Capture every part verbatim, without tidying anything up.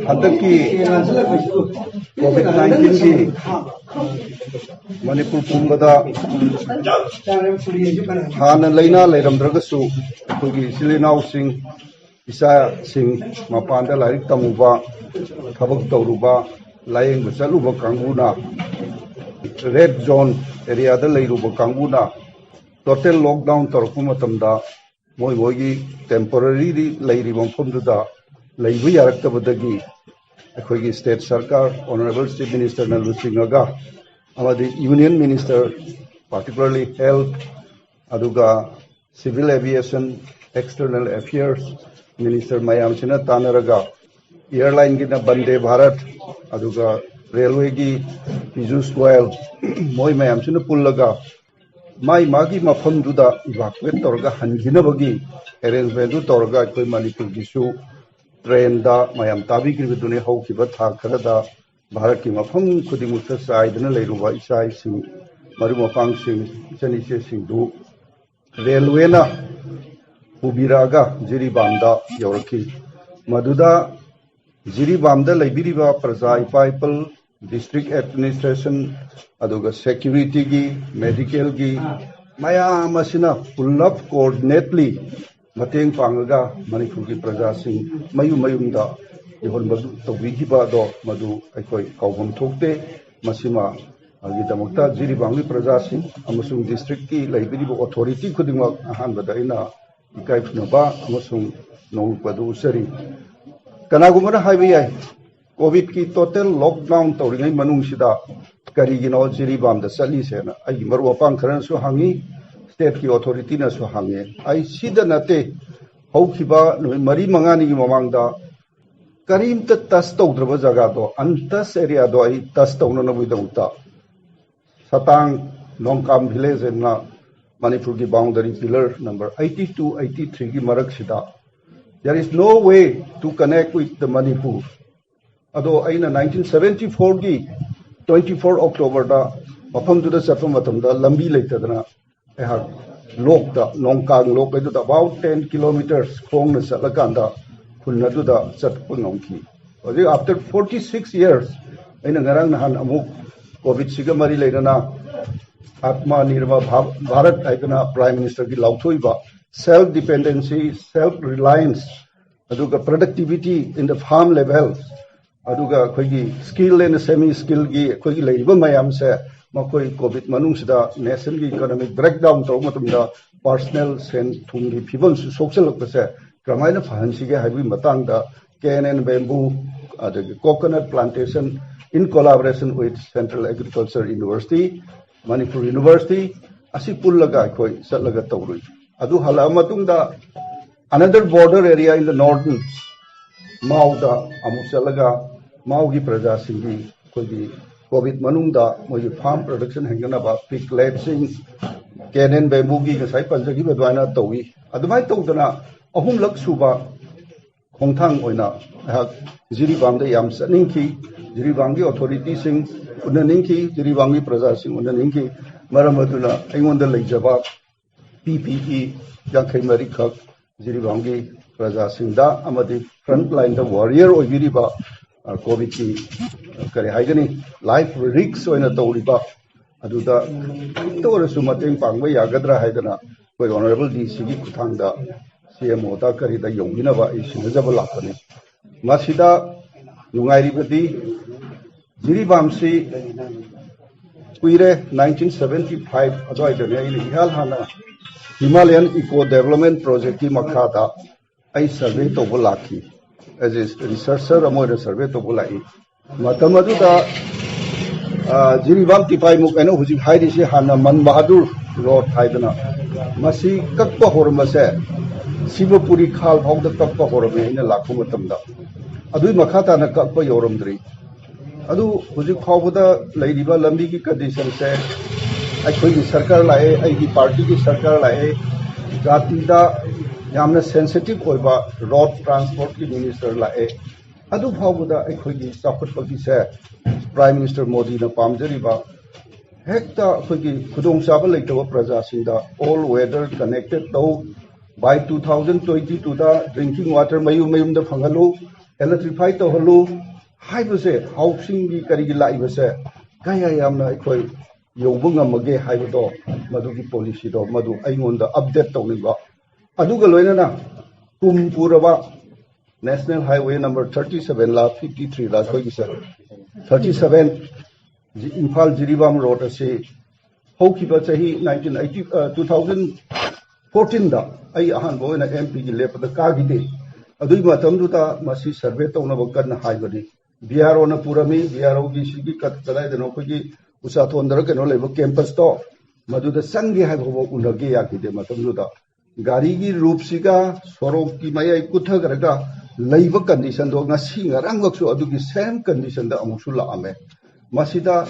ꯍꯟꯗꯛꯀꯤ ꯀꯣꯚꯤꯗ ꯅꯥꯏꯟꯇꯤꯟꯒꯤ ꯃꯅꯤꯄꯨꯔ ꯄꯨꯝꯕꯗ ꯍꯥꯟꯅ ꯂꯥꯏꯅꯥ ꯂꯩꯔꯝꯗ꯭ꯔꯒꯁꯨ, ꯑꯩꯈꯣꯏꯒꯤ ꯏꯆꯤꯜ ꯏꯅꯥꯎꯁꯤꯡ, ꯏꯆꯥꯁꯤꯡ, ꯃꯄꯥꯟꯗ ꯂꯥꯏꯔꯤꯛ ꯇꯝꯃꯨꯕ, ꯊꯕꯛ ꯇꯧꯔꯨꯕ, ꯂꯥꯌꯦꯡꯕ ꯆꯠꯂꯨꯕ ꯀꯥꯡꯕꯨꯅ ꯔꯦꯗ ꯖꯣꯟ ꯑꯦꯔꯤꯌꯥꯗ ꯂꯩꯔꯨꯕ ꯀꯥꯡꯕꯨꯅ ꯇꯣꯇꯦꯜ ꯂꯣꯛꯗꯥꯎꯟ ꯇꯧꯔꯛꯄ ꯃꯇꯝꯗ ꯃꯣꯏ ꯃꯣꯏꯒꯤ ꯇꯦꯝꯄꯣꯔꯔꯤꯂꯤ ꯂꯩꯔꯤꯕ ꯃꯐꯝꯗꯨꯗ ꯂꯩꯕ ꯌꯥꯔꯛꯇꯕꯗꯒꯤ ꯑꯩꯈꯣꯏꯒꯤ ꯁ꯭ꯇꯦꯠ ꯁꯔꯀꯥꯔ, ꯑꯣꯅꯔꯦꯕꯜ ꯆꯤꯐ ꯃꯤꯅꯤꯁꯇꯔꯅ ꯂꯨꯆꯤꯡꯉꯒ ꯑꯃꯗꯤ ꯌꯨꯅꯤꯌꯟ ꯃꯤꯅꯤꯁꯇꯔ, ꯄꯥꯔꯇꯤꯀꯨꯂꯔꯂꯤ ꯍꯦꯜꯊ, ꯑꯗꯨꯒ civil aviation, external affairs minister ꯃꯌꯥꯝꯁꯤꯅ ꯇꯥꯟꯅꯔꯒ, ꯑꯦꯌꯔꯂꯥꯏꯟꯒꯤꯅ ꯕꯟꯗꯦ ꯚꯥꯔꯠ, ꯑꯗꯨꯒ ꯔꯦꯜꯋꯦꯒꯤ ꯄꯤꯌꯨꯁ ꯒꯣꯌꯜ, ꯃꯣꯏ ꯃꯌꯥꯝꯁꯤꯅ ꯄꯨꯜꯂꯒ ꯃꯥꯏ ꯃꯥꯒꯤ ꯃꯐꯝꯗꯨꯗ ꯏꯚꯥꯀꯨꯋꯦꯠ ꯇꯧꯔꯒ ꯍꯟꯈꯤꯅꯕꯒꯤ ꯑꯦꯔꯦꯟꯖꯃꯦꯟꯗꯨ ꯇꯧꯔꯒ, ꯑꯩꯈꯣꯏ ꯃꯅꯤꯄꯨꯔꯒꯤꯁꯨ ꯇ꯭ꯔꯦꯟꯗ ꯃꯌꯥꯝ ꯇꯥꯕꯤꯈ꯭ꯔꯤꯕꯗꯨꯅꯤ, ꯍꯧꯈꯤꯕ ꯊꯥ ꯈꯔꯗ ꯚꯥꯔꯠꯀꯤ ꯃꯐꯝ ꯈꯨꯗꯤꯡꯃꯛꯇ ꯆꯥꯏꯗꯨꯅ ꯂꯩꯔꯨꯕ ꯏꯆꯥ ꯏꯁꯤꯡ, ꯃꯔꯨꯞ ꯃꯄꯥꯡꯁꯤꯡ, ꯏꯆꯟ ꯏꯆꯦꯁꯤꯡꯗꯨ ꯔꯦꯜꯋꯦꯅ ꯄꯨꯕꯤꯔꯛꯑꯒ ꯖꯤꯔꯤꯕꯥꯝꯗ ꯌꯧꯔꯛꯈꯤ꯫ ꯃꯗꯨꯗ ꯖꯤꯔꯤꯕꯥꯝꯗ ꯂꯩꯕꯤꯔꯤꯕ ꯄ꯭ꯔꯖꯥ, ꯏꯄꯥ ꯏꯄꯜ, ꯗꯤꯁꯇ꯭ꯔꯤꯛ ꯑꯦꯗꯃꯤꯅꯤꯁꯇ꯭ꯔꯦꯁꯟ, ꯑꯗꯨꯒ ꯁꯦꯀ꯭ꯌꯨꯔꯤꯇꯤꯒꯤ, ꯃꯦꯗꯤꯀꯦꯜꯒꯤ ꯃꯌꯥꯝ ꯑꯁꯤꯅ ꯄꯨꯂꯞ ꯀꯣꯑꯣꯔꯗꯤꯅꯦꯠꯂꯤ ꯃꯇꯦꯡ ꯄꯥꯡꯉꯒ ꯃꯅꯤꯄꯨꯔꯒꯤ ꯄ꯭ꯔꯖꯥꯁꯤꯡ ꯃꯌꯨꯝ ꯃꯌꯨꯝꯗ ꯌꯧꯍꯟꯕ ꯇꯧꯕꯤꯈꯤꯕ ꯑꯗꯣ, ꯃꯗꯨ ꯑꯩꯈꯣꯏ ꯀꯥꯎꯐꯝ ꯊꯣꯛꯇꯦ꯫ ꯃꯁꯤꯃ ꯒꯤꯗꯃꯛꯇ ꯖꯤꯔꯤꯕꯥꯝꯒꯤ ꯄ꯭ꯔꯖꯥꯁꯤꯡ ꯑꯃꯁꯨꯡ ꯗꯤꯁꯇ꯭ꯔꯤꯛꯀꯤ ꯂꯩꯕꯤꯔꯤꯕ ꯑꯣꯊꯣꯔꯤꯇꯤ ꯈꯨꯗꯤꯡꯃꯛ ꯑꯍꯥꯟꯕꯗ ꯑꯩꯅ ꯏꯀꯥꯏ ꯈꯨꯝꯅꯕ ꯑꯃꯁꯨꯡ ꯅꯣꯡꯂꯨꯛꯄ ꯑꯗꯨ ꯎꯠꯆꯔꯤ꯫ ꯀꯅꯥꯒꯨꯝꯕꯅ ꯍꯥꯏꯕ ꯌꯥꯏ, ꯀꯣꯚꯤꯗꯀꯤ ꯇꯣꯇꯦꯜ ꯂꯣꯛꯗꯥꯎꯟ ꯇꯧꯔꯤꯉꯩ ꯃꯅꯨꯡꯁꯤꯗ ꯀꯔꯤꯒꯤꯅꯣ ꯖꯤꯔꯤꯕꯥꯝꯗ ꯆꯠꯂꯤꯁꯦꯅ ꯑꯩꯒꯤ ꯃꯔꯨꯞ ꯃꯄꯥꯡ ꯈꯔꯅꯁꯨ ꯍꯪꯉꯤ, ꯁ꯭ꯇꯦꯠꯀꯤ ꯑꯣꯊꯣꯔꯤꯇꯤꯅꯁꯨ ꯍꯪꯉꯦ꯫ ꯑꯩ ꯁꯤꯗ ꯅꯠꯇꯦ, ꯍꯧꯈꯤꯕ ꯅꯨꯃꯤꯠ ꯃꯔꯤ ꯃꯉꯥꯅꯤꯒꯤ ꯃꯃꯥꯡꯗ ꯀꯔꯤꯝꯇ ꯇꯁ ꯇꯧꯗ꯭ꯔꯕ ꯖꯒꯥꯗꯣ, ꯑꯟꯇꯁ ꯑꯦꯔꯤꯌꯥꯗꯣ ꯑꯩ ꯇꯁ ꯇꯧꯅꯅꯕꯒꯤꯗꯃꯛꯇ ꯁꯇꯥꯡ ꯅꯣꯡꯀꯥꯝ ꯚꯤꯂꯦꯖ ꯑꯅ ꯃꯅꯤꯄꯨꯔꯒꯤ boundary pillar number eighty two, eighty ꯊ꯭ꯔꯤꯒꯤ ꯃꯔꯛꯁꯤꯗ, there is no way to connect with the Manipur꯫ ꯑꯗꯣ ꯑꯩꯅ ꯅꯥꯏꯟꯇꯤꯟ ꯁꯚꯦꯟꯇꯤ ꯐꯣꯔꯒꯤ ꯇ꯭ꯋꯦꯟꯇꯤ ꯐꯣꯔ ꯑꯣꯛꯇꯣꯕꯔꯗ ꯃꯐꯝꯗꯨꯗ ꯆꯠꯄ ꯃꯇꯝꯗ ꯂꯝꯕꯤ ꯂꯩꯇꯗꯅ ꯑꯩꯍꯥꯛ ꯂꯣꯛꯇ, ꯅꯣꯡꯀꯥꯡ ꯂꯣꯛ ꯍꯥꯏꯗꯨꯗ about ten kilometres ꯈꯣꯡꯅ ꯆꯠꯂꯀꯥꯟꯗ ꯈꯨꯟ ꯑꯗꯨꯗ ꯆꯠꯄ ꯉꯝꯈꯤ꯫ ꯍꯧꯖꯤꯛ after forty six years, ꯑꯩꯅ ꯉꯔꯥꯡ ꯅꯍꯥꯟ ꯑꯃꯨꯛ ꯀꯣꯚꯤꯗꯁꯤꯒ ꯃꯔꯤ ꯂꯩꯅꯅ ꯑꯥꯠꯃ ꯅꯤꯔꯚꯔ ꯚꯥ-, ꯚꯥꯔꯠ ꯍꯥꯏꯗꯅ ꯄ꯭ꯔꯥꯏꯝ ꯃꯤꯅꯤꯁꯇꯔꯒꯤ ꯂꯥꯎꯊꯣꯛꯏꯕ self dependency, self reliance, ꯑꯗꯨꯒ productivity in the farm level, ꯑꯗꯨꯒ ꯑꯩꯈꯣꯏꯒꯤ skill and semi skillꯒꯤ ꯑꯩꯈꯣꯏꯒꯤ ꯂꯩꯔꯤꯕ ꯃꯌꯥꯝꯁꯦ, ꯃꯈꯣꯏ ꯀꯣꯚꯤꯗ ꯃꯅꯨꯡꯁꯤꯗ nationꯒꯤ economic breakdown ꯇꯧꯕ ꯃꯇꯝꯗ personal ꯁꯦꯟ ꯊꯨꯝꯒꯤ ꯐꯤꯕꯝꯁꯨ ꯁꯣꯛꯆꯜꯂꯛꯄꯁꯦ ꯀꯔꯝꯍꯥꯏꯅ ꯐꯍꯟꯁꯤꯒꯦ ꯍꯥꯏꯕꯒꯤ ꯃꯇꯥꯡꯗ Cane and Bamboo, ꯑꯗꯒꯤ coconut plantation in collaboration with Central Agriculture University, Manipur University, ꯑꯁꯤ ꯄꯨꯜꯂꯒ ꯑꯩꯈꯣꯏ ꯆꯠꯂꯒ ꯇꯧꯔꯨꯏ꯫ ꯑꯗꯨ ꯍꯜꯂꯛꯑ ꯃꯇꯨꯡꯗ another border area in the northern, ꯃꯥꯎꯗ ꯑꯃꯨꯛ ꯆꯠꯂꯒ ꯃꯥꯎꯒꯤ ꯄ꯭ꯔꯖꯥꯁꯤꯡꯒꯤ ꯑꯩꯈꯣꯏꯒꯤ ꯀꯣꯚꯤꯗ ꯃꯅꯨꯡꯗ ꯃꯣꯏꯒꯤ farm production ꯍꯦꯟꯒꯠꯅꯕ pigletꯁꯤꯡ, cane and bambooꯒꯤ ꯉꯁꯥꯏ ꯄꯟꯖꯈꯤꯕ ꯑꯗꯨꯃꯥꯏꯅ ꯇꯧꯏ꯫ ꯑꯗꯨꯃꯥꯏꯅ ꯇꯧꯗꯅ ꯑꯍꯨꯝꯂꯛ ꯁꯨꯕ ꯈꯣꯡꯊꯥꯡ ꯑꯣꯏꯅ ꯑꯩꯍꯥꯛ ꯖꯤꯔꯤꯕꯥꯝꯗ ꯌꯥꯝ ꯆꯠꯅꯤꯡꯈꯤ꯫ ꯖꯤꯔꯤꯕꯥꯝꯒꯤ authorityꯁꯤꯡ ꯎꯅꯅꯤꯡꯈꯤ, ꯖꯤꯔꯤꯕꯥꯝꯒꯤ ꯄ꯭ꯔꯖꯥꯁꯤꯡ ꯎꯅꯅꯤꯡꯈꯤ꯫ ꯃꯔꯝ ꯑꯗꯨꯅ ꯑꯩꯉꯣꯟꯗ ꯂꯩꯖꯕ ꯄꯤ ꯄꯤ ꯏ ꯌꯥꯡꯈꯩ ꯃꯔꯤꯈꯛ ꯖꯤꯔꯤꯕꯥꯝꯒꯤ ꯄ꯭ꯔꯖꯥꯁꯤꯡꯗ ꯑꯃꯗꯤ front lineꯗ warrior ꯑꯣꯏꯕꯤꯔꯤꯕ, ꯑ, ꯀꯣꯚꯤꯗꯀꯤ, ꯑ, ꯀꯔꯤ ꯍꯥꯏꯒꯅꯤ, life risk ꯑꯣꯏꯅ ꯇꯧꯔꯤꯕ ꯑꯗꯨꯗ ꯈꯤꯇ ꯑꯣꯏꯔꯁꯨ ꯃꯇꯦꯡ ꯄꯥꯡꯕ ꯌꯥꯒꯗ꯭ꯔꯥ ꯍꯥꯏꯗꯅ ꯑꯩꯈꯣꯏ honourable ꯗꯤ ꯁꯤꯒꯤ ꯈꯨꯠꯊꯥꯡꯗ ꯁꯤ ꯑꯦꯝ ꯑꯣꯗ ꯀꯔꯤꯗ ꯌꯧꯕꯤꯅꯕ ꯑꯩ ꯁꯤꯟꯅꯖꯕ ꯂꯥꯛꯄꯅꯤ꯫ ꯃꯁꯤꯗ ꯅꯨꯡꯉꯥꯏꯔꯤꯕꯗꯤ ꯖꯤꯔꯤꯕꯥꯝꯁꯤ ꯀꯨꯏꯔꯦ, nineteen seventy five ꯑꯗꯨꯋꯥꯏꯗꯅꯦ ꯑꯩꯅ ꯏꯍꯥꯟ ꯍꯥꯟꯅ Himalayan Eco Development Projectꯀꯤ ꯃꯈꯥꯗ ꯑꯩ survey ꯇꯧꯕ ꯂꯥꯛꯈꯤ꯫ As a researcher ꯑꯃ ꯑꯣꯏꯅ survey ꯇꯧꯕ ꯂꯥꯛꯏ꯫ ꯃꯇꯝ ꯑꯗꯨꯗ, ꯑ, ꯖꯤꯔꯤꯕꯥꯝ ꯇꯤꯄꯥꯏꯃꯨꯛ ꯍꯥꯏꯅ ꯍꯧꯖꯤꯛ ꯍꯥꯏꯔꯤꯁꯤ ꯍꯥꯟꯅ ꯃꯟ ꯕꯍꯥꯗꯨꯔ ꯔꯣꯗ ꯍꯥꯏꯗꯅ ꯃꯁꯤ ꯀꯛꯄ ꯍꯧꯔꯝꯕꯁꯦ ꯁꯤꯕꯄꯨꯔꯤ ꯈꯥꯜ ꯐꯥꯎꯗ ꯀꯛꯄ ꯍꯧꯔꯝꯃꯦ ꯑꯩꯅ ꯂꯥꯛꯄ ꯃꯇꯝꯗ꯫ ꯑꯗꯨꯒꯤ ꯃꯈꯥ ꯇꯥꯅ ꯀꯛꯄ ꯌꯧꯔꯝꯗ꯭ꯔꯤ꯫ ꯑꯗꯨ ꯍꯧꯖꯤꯛ ꯐꯥꯎꯕꯗ ꯂꯩꯔꯤꯕ ꯂꯝꯕꯤꯒꯤ conditionꯁꯦ ꯑꯩꯈꯣꯏꯒꯤ ꯁꯔꯀꯥꯔ ꯂꯥꯛꯑꯦ, ꯑꯩꯒꯤ ꯄꯥꯔꯇꯤꯒꯤ ꯁꯔꯀꯥꯔ ꯂꯥꯛꯑꯦ, ꯖꯥꯇꯤꯗ ꯌꯥꯝꯅ sensitive ꯑꯣꯏꯕ road transportꯀꯤ minister ꯂꯥꯛꯑꯦ꯫ ꯑꯗꯨ ꯐꯥꯎꯕꯗ ꯑꯩꯈꯣꯏꯒꯤ ꯆꯥꯎꯈꯠꯄꯒꯤꯁꯦ Prime Minister ꯃꯣꯗꯤꯅ ꯄꯥꯝꯖꯔꯤꯕ ꯍꯦꯛꯇ ꯑꯩꯈꯣꯏꯒꯤ ꯈꯨꯗꯣꯡꯆꯥꯕ ꯂꯩꯇꯕ ꯄ꯭ꯔꯖꯥꯁꯤꯡꯗ all weather connected ꯇꯧ, By two thousand twenty two the drinking water ꯃꯌꯨꯝ ꯃꯌꯨꯝꯗ ꯐꯪꯍꯜꯂꯨ, electrify ꯇꯧꯍꯜꯂꯨ ꯍꯥꯏꯕꯁꯦ, ꯍꯥꯎꯁꯤꯡꯒꯤ ꯀꯔꯤꯒꯤ ꯂꯥꯛꯏꯕꯁꯦ ꯀꯌꯥ ꯌꯥꯝꯅ ꯑꯩꯈꯣꯏ ꯌꯧꯕ ꯉꯝꯃꯒꯦ ꯍꯥꯏꯕꯗꯣ, ꯃꯗꯨꯒꯤ policy ꯗꯣ ꯃꯗꯨ ꯑꯩꯉꯣꯟꯗ update ꯇꯧꯅꯤꯡꯕ꯫ ꯑꯗꯨꯒ ꯂꯣꯏꯅꯅ ꯀꯨꯝ ꯄꯨꯔꯕ National Highway number thirty seven ꯂꯥ fifty three ꯂꯥ ꯑꯩꯈꯣꯏꯒꯤꯁꯦ, thirty seven Imphal Jiribam road ꯑꯁꯤ ꯍꯧꯈꯤꯕ ꯆꯍꯤ nineteen eighty, two thousand fourteen ꯗ ꯑꯩ ꯑꯍꯥꯟꯕ ꯑꯣꯏꯅ M P ꯒꯤ ꯂꯦꯞꯄꯗ ꯀꯥꯈꯤꯗꯦ꯫ ꯑꯗꯨꯒꯤ ꯃꯇꯝꯗꯨꯗ ꯃꯁꯤ survey ꯇꯧꯅꯕ ꯀꯟꯅ ꯍꯥꯏꯕꯅꯤ꯫ B R O ꯅ ꯄꯨꯔꯝꯃꯤ, B R O ꯒꯤ ꯁꯤꯒꯤ ꯀ-, ꯀꯗꯥꯏꯗꯅꯣ ꯑꯩꯈꯣꯏꯒꯤ ꯎꯆꯥꯊꯣꯟꯗꯔ ꯀꯩꯅꯣ ꯂꯩꯕ campus ꯇꯣ, ꯃꯗꯨꯗ ꯆꯪꯒꯦ ꯍꯥꯏꯕ ꯐꯥꯎꯕ ꯎꯅꯒꯦ ꯌꯥꯈꯤꯗꯦ ꯃꯇꯝꯗꯨꯗ꯫ ꯒꯥꯔꯤꯒꯤ roofꯁꯤꯒ ꯁꯣꯔꯣꯛꯀꯤ ꯃꯌꯥꯏ ꯀꯨꯠꯊꯈ꯭ꯔꯒ ꯂꯩꯕ condition ꯗꯣ ꯉꯁꯤ ꯉꯔꯥꯡꯃꯛꯁꯨ ꯑꯗꯨꯒꯤ same condition ꯗ ꯑꯃꯨꯛꯁꯨ ꯂꯥꯛꯑꯝꯃꯦ꯫ ꯃꯁꯤꯗ,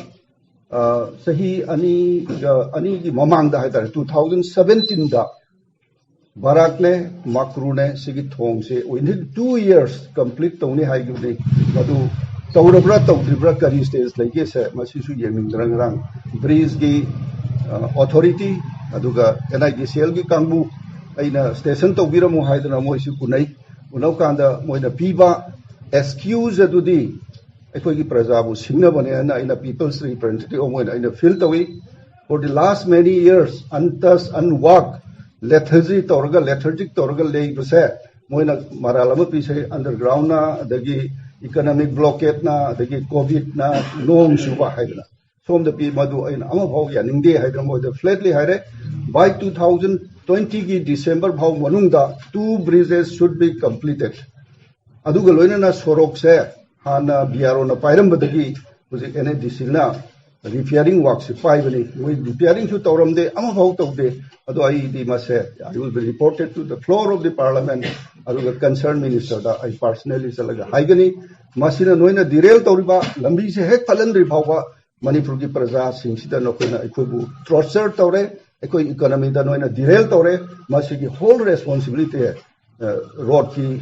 ꯑ, ꯆꯍꯤ ꯑꯅꯤꯒ, ꯑꯅꯤꯒꯤ ꯃꯃꯥꯡꯗ ꯍꯥꯏꯇꯥꯔꯦ, two thousand seventeen ꯗ ꯕꯔꯥꯛꯅꯦ, ꯃꯀ꯭ꯔꯨꯅꯦ, ꯁꯤꯒꯤ ꯊꯣꯡꯁꯦ within two years complete ꯇꯧꯅꯤ ꯍꯥꯏꯈꯤꯕꯅꯤ꯫ ꯃꯗꯨ ꯇꯧꯔꯕ꯭ꯔꯥ ꯇꯧꯗ꯭ꯔꯤꯕ꯭ꯔꯥ, ꯀꯔꯤ stage ꯂꯩꯒꯦꯁꯦ, ꯃꯁꯤꯁꯨ ꯌꯦꯡꯅꯤꯡꯗꯅ ꯉꯔꯥꯡ bridge ꯒꯤ, ꯑ, authority, ꯑꯗꯨꯒ N I D C L ꯒꯤ ꯀꯥꯡꯕꯨ ꯑꯩꯅ station ꯇꯧꯕꯤꯔꯝꯃꯨ ꯍꯥꯏꯗꯅ ꯃꯣꯏꯁꯨ ꯎꯅꯩ꯫ ꯎꯅꯧꯀꯥꯟꯗ ꯃꯣꯏꯅ ꯄꯤꯕ excuse ꯑꯗꯨꯗꯤ ꯑꯩꯈꯣꯏꯒꯤ ꯄ꯭ꯔꯖꯥꯕꯨ ꯁꯤꯡꯅꯕꯅꯦ ꯍꯥꯏꯅ ꯑꯩꯅ people's representative ꯑꯃ ꯑꯣꯏꯅ ꯑꯩꯅ feel ꯇꯧꯏ꯫ For the last many years, untouched, unworked, lethargy ꯇꯧꯔꯒ, lethargic ꯇꯧꯔꯒ ꯂꯩꯕꯁꯦ, ꯃꯣꯏꯅ ꯃꯔꯥꯜ ꯑꯃ ꯄꯤꯁꯦ, underground ꯅ, ꯑꯗꯒꯤ economic blockade ꯅ, ꯑꯗꯒꯤ COVID ꯅ, ꯅꯣꯡ ꯆꯨꯕ ꯍꯥꯏꯗꯅ꯫ ꯁꯣꯝꯗ ꯄꯤ, ꯃꯗꯨ ꯑꯩꯅ ꯑꯃꯐꯥꯎ ꯌꯥꯅꯤꯡꯗꯦ ꯍꯥꯏꯗꯅ ꯃꯣꯏꯗ flatly ꯍꯥꯏꯔꯦ꯫ By two thousand twenty ꯒꯤ December ꯐꯥꯎ ꯃꯅꯨꯡꯗ two bridges should be completed꯫ ꯑꯗꯨꯒ ꯂꯣꯏꯅꯅ ꯁꯣꯔꯣꯛꯁꯦ ꯍꯥꯟꯅ B R O ꯅ ꯄꯥꯏꯔꯝꯕꯗꯒꯤ ꯍꯧꯖꯤꯛ N I D C L ꯅ repairing work ꯁꯤ ꯄꯥꯏꯕꯅꯤ꯫ ꯃꯣꯏ repairing ꯁꯨ ꯇꯧꯔꯝꯗꯦ, ꯑꯃꯐꯥꯎ ꯇꯧꯗꯦ꯫ ꯑꯗꯣ ꯑꯩꯗꯤ ꯃꯁꯦ I will be reported to the floor of the parliament, ꯑꯗꯨꯒ concerned minister ꯗ ꯑꯩ personally ꯆꯠꯂꯒ ꯍꯥꯏꯒꯅꯤ꯫ ꯃꯁꯤꯅ ꯅꯣꯏꯅ derail ꯇꯧꯔꯤꯕ ꯂꯝꯕꯤꯁꯦ ꯍꯦꯛ ꯐꯠꯍꯟꯗ꯭ꯔꯤ ꯐꯥꯎꯕ ꯃꯅꯤꯄꯨꯔꯒꯤ ꯄ꯭ꯔꯖꯥꯁꯤꯡꯁꯤꯗ ꯅꯈꯣꯏꯅ ꯑꯩꯈꯣꯏꯕꯨ torture ꯇꯧꯔꯦ, ꯑꯩꯈꯣꯏ economy ꯗ ꯅꯣꯏꯅ derail ꯇꯧꯔꯦ, ꯃꯁꯤꯒꯤ whole responsibility, ꯑ, road ꯀꯤ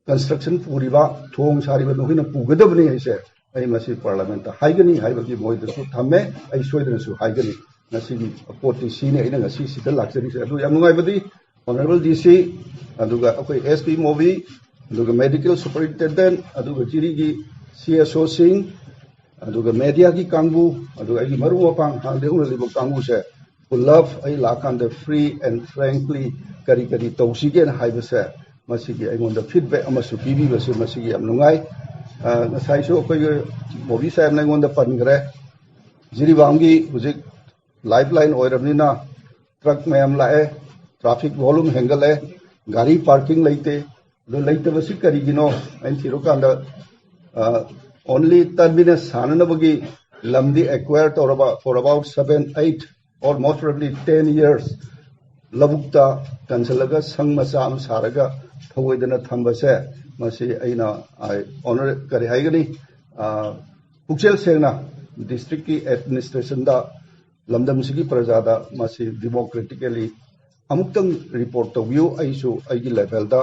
construction ꯄꯨꯔꯤꯕ, ꯊꯣꯡ ꯁꯥꯔꯤꯕ ꯅꯈꯣꯏꯅ ꯄꯨꯒꯗꯕꯅꯤ ꯍꯥꯏꯁꯦ ꯑꯩ ꯃꯁꯤ parliament ꯇ ꯍꯥꯏꯒꯅꯤ ꯍꯥꯏꯕꯒꯤ ꯃꯣꯏꯗꯁꯨ ꯊꯝꯃꯦ꯫ ꯑꯩ ꯁꯣꯏꯗꯅꯁꯨ ꯍꯥꯏꯒꯅꯤ꯫ ꯉꯁꯤꯒꯤ ꯄꯣꯠꯇꯤ ꯁꯤꯅꯤ ꯑꯩꯅ ꯉꯁꯤ ꯁꯤꯗ ꯂꯥꯛꯆꯔꯤꯁꯦ꯫ ꯑꯗꯨ ꯌꯥꯝ ꯅꯨꯡꯉꯥꯏꯕꯗꯤ Honorable D C, ꯑꯗꯨꯒ ꯑꯩꯈꯣꯏ S P ꯃꯣꯕꯤ, ꯑꯗꯨꯒ medical superintendent, ꯑꯗꯨꯒ ꯖꯤꯔꯤꯒꯤ C S O ꯁꯤꯡ, ꯑꯗꯨꯒ mediaꯒꯤ ꯀꯥꯡꯕꯨ, ꯑꯗꯨꯒ ꯑꯩꯒꯤ ꯃꯔꯨꯞ ꯃꯄꯥꯡ ꯍꯥꯟꯅꯗꯒꯤ ꯍꯧꯅ ꯂꯩꯕ ꯀꯥꯡꯕꯨꯁꯦ ꯄꯨꯜꯂꯞ ꯑꯩ ꯂꯥꯛꯀꯥꯟꯗ free and frankly ꯀꯔꯤ ꯀꯔꯤ ꯇꯧꯁꯤꯒꯦꯅ ꯍꯥꯏꯕꯁꯦ, ꯃꯁꯤꯒꯤ ꯑꯩꯉꯣꯟꯗ feedback ꯑꯃꯁꯨ ꯄꯤꯕꯤꯕꯁꯦ ꯃꯁꯤꯒꯤ ꯌꯥꯝ ꯅꯨꯡꯉꯥꯏ꯫ ꯑ, ꯉꯁꯥꯏꯁꯨ ꯑꯩꯈꯣꯏꯒꯤ ꯃꯣꯕꯤ ꯁꯥꯍꯦꯕꯅ ꯑꯩꯉꯣꯟꯗ ꯄꯟꯈ꯭ꯔꯦ, ꯖꯤꯔꯤꯕꯥꯝꯒꯤ ꯍꯧꯖꯤꯛ lifeline ꯑꯣꯏꯔꯕꯅꯤꯅ truck ꯃꯌꯥꯝ ꯂꯥꯛꯑꯦ, traffic volume ꯍꯦꯟꯒꯠꯂꯦ, ꯒꯥꯔꯤ parking ꯂꯩꯇꯦ꯫ ꯑꯗꯨ ꯂꯩꯇꯕꯁꯤ ꯀꯔꯤꯒꯤꯅꯣ ꯑꯩꯅ ꯊꯤꯔꯨꯀꯥꯟꯗ, ꯑ, only terminus ꯁꯥꯅꯅꯕꯒꯤ ꯂꯝꯗꯤ acquire ꯇꯧꯔꯕ for about seven, eight or most probably ten years ꯂꯧꯕꯨꯛꯇ ꯀꯟꯁꯤꯜꯂꯒ ꯁꯪ ꯃꯆꯥ ꯑꯃ ꯁꯥꯔꯒ ꯊꯧꯑꯣꯏꯗꯅ ꯊꯝꯕꯁꯦ, ꯃꯁꯤ ꯑꯩꯅ, ꯑ, honor-, ꯀꯔꯤ ꯍꯥꯏꯒꯅꯤ, ꯑ, ꯄꯨꯛꯆꯦꯜ ꯁꯦꯡꯅ districtꯀꯤ administrationꯗ, ꯂꯝꯗꯝꯁꯤꯒꯤ ꯄ꯭ꯔꯖꯥꯗ ꯃꯁꯤ democratically ꯑꯃꯨꯛꯇꯪ report ꯇꯧꯕꯤꯌꯨ꯫ ꯑꯩꯁꯨ ꯑꯩꯒꯤ levelꯗ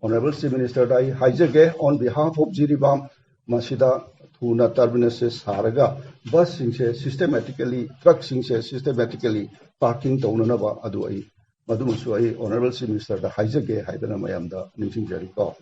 Honorable Chief Ministerꯗ ꯑꯩ ꯍꯥꯏꯖꯒꯦ, on behalf of ꯖꯤꯔꯤꯕꯥꯝ, ꯃꯁꯤꯗ ꯊꯨꯅ terminusꯁꯦ ꯁꯥꯔꯒ busꯁꯤꯡꯁꯦ systematically, truckꯁꯤꯡꯁꯦ systematically parking ꯇꯧꯅꯅꯕ ꯑꯗꯨ ꯑꯩ, ꯃꯗꯨꯃꯁꯨ ꯑꯩ Honorable Chief Ministerꯗ ꯍꯥꯏꯖꯒꯦ ꯍꯥꯏꯗꯅ ꯃꯌꯥꯝꯗ ꯅꯤꯡꯁꯤꯡꯖꯔꯤꯀꯣ꯫